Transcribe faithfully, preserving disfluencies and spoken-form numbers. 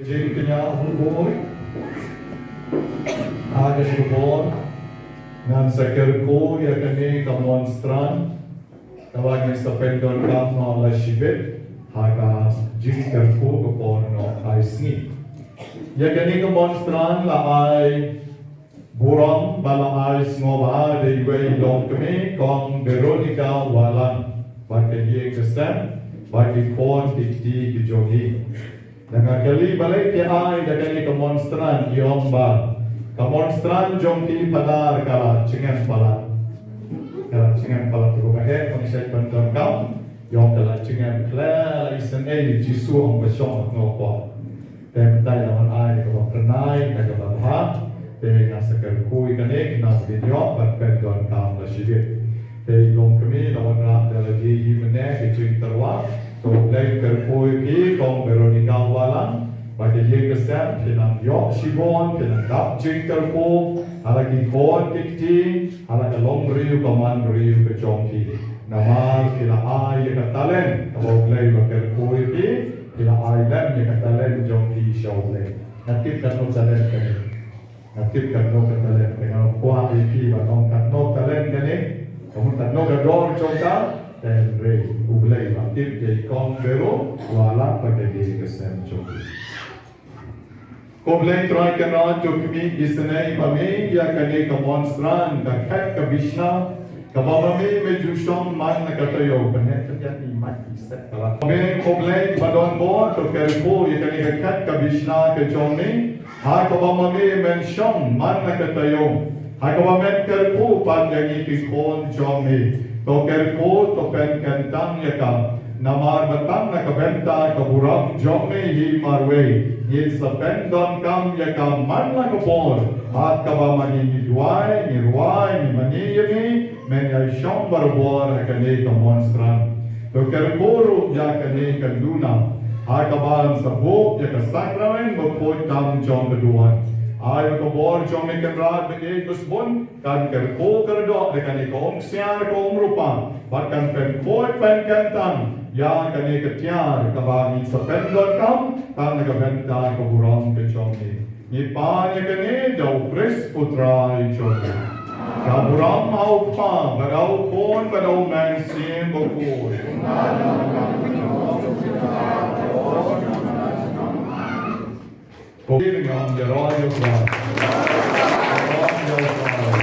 Jingkñia u bor. Ha kane ka por ngan sa kyrkhu ïa kane ka monstrance kaba ngin sa pyndonkam noh la shibit ha ka jingkyrkhu ka por noh ai sngi. Ïa kane ka monstrance la ai burom ba la ai sngewbha da iwei i longkmie Kong Veronica Wahlang bad ka ïing ka sem bad ki khun ki kti ki jong i. Da nga kylli balei ki ai da kane ka monstrance, i ong ba ka monstrance jong phi Phadar ka la jngai palat. Ka la jngai palat ruh, ka heh ba ngi shait pyndonkam. I ong ka la jngai, khlem la isynei Jisu ong ba shong ha tnga u por. Te mynta la wan ai kaba phyrnai, kaba bha. Te nga sa kyrkhu ïa kane khnang ba kin ïoh ban pyndonkam la shibit. Te i longkmie la wanrah da lade hi mynne ka jingtyrwa. To U Blei un kyrkhu ïa phi Kong Veronica Wahlang, ba ka ïing ka sem phi nang ïoh shibun, phi nang dap jingkyrkhu ha la ki khun ki kti, ha la ka longbriew ka manbriew ka jong phi. Namar phi la ai ïa ka talent kaba U Blei u la kyrkhu ïa phi, phi la ai lem ïa ka talent jong phi sha U Blei. Nga tip katno talent kane. Nga tip katno ka talent, te nga kwah ïa phi ban ong katno talent kane, ka mut katno ka dor jong ka, te hynrei U Blei u la tip ïa i Kong Vero Wahlang bad ka ïing ka sem jong i. Ko Blei Trai Kynrad, to khmih isynei ma me ïa kane ka monstrance, ka khet ka bishna, kaba ma me me ju shong man la ka taïew, pynheh pynhiar i mat i set ka la. Me ko Blei ba don bor, to kyrkhu ïa kane ka khet ka bishna ka jong me, ha kaba ma me men shong man la ka taïew. Ha kaba men kyrkhu pat ïa ngi ki khun jong me. To kyrkhu, to pynkyntang ïa ka. Namar ba tang na ka bynta ka burom jong me hi marwei ngin sa pyndonkam ïa ka man la ka por. Ha kaba ma ngi ngi duwai, ngi rwai, ngi mane ïa me, men ïa shong barabor ha kane ka monstrance. To kyrkhu ruh ïa kane ka luna, ha kaba yn sa buh ïa ka sakramen bakhuid tam jong ka duwan. Ai ba ka bor jong me Kynrad ba ïeit ba sbun kan kyrkhu kyrdoh da kane ka umksiar ka umrupa, bad kan pynkhuid pynkyntang ïa kane ka tiar kaba ngin sa pyndonkam tang na ka bynta ka burom ka jong me. Ngi pan ïa kane da U Khrist U Trai jong ngi. Ka burom ha U Kpa bad ha U Khun bad ha U Mynsiem Bakhuid. Ko Blei, ngam ïaroh ïa U Trai. Ïaroh ïa U Trai.